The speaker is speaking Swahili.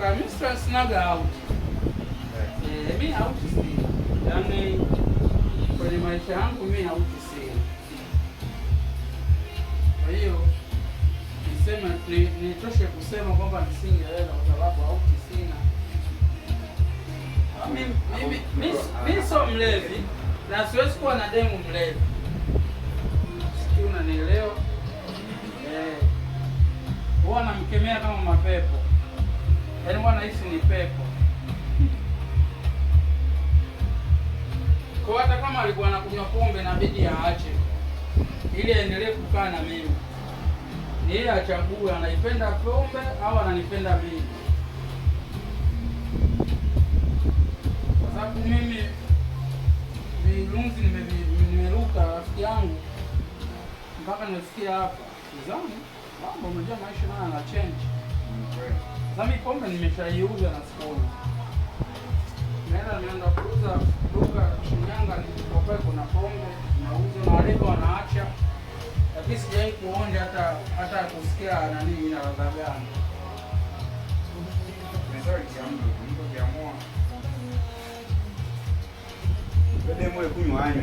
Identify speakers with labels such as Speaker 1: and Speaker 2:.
Speaker 1: Kutoka mimi sinaga out. Eh, mimi out sina. Yaani kwenye maisha yangu mimi out sina. Kwa hiyo niseme nitoshe kusema kwamba nisingeweza kwa sababu out sina. Mimi sio mlevi na siwezi kuwa na demu mlevi. Sijui unanielewa? Eh. Huwa namkemea kama mapepo. Yaani huwa nahisi ni pepo. Kwa hata kama alikuwa anakunywa pombe inabidi aache ili aendelee kukaa na mimi. Ni yeye achague anaipenda pombe au ananipenda mimi. Kwa sababu mimi vilunzi nimeruka rafiki yangu mpaka nimefikia hapa. Sidhani mambo, unajua maisha nayo yana change. Sasa mimi pombe nimeshaiuza na sikunywa. Nimeenda kuuza duka Shinyanga, nilipokuwa kuna pombe nauza na wale wanaacha, lakini sijawahi kuonja hata kusikia nani ina ladha gani.
Speaker 2: Kunywa anywe.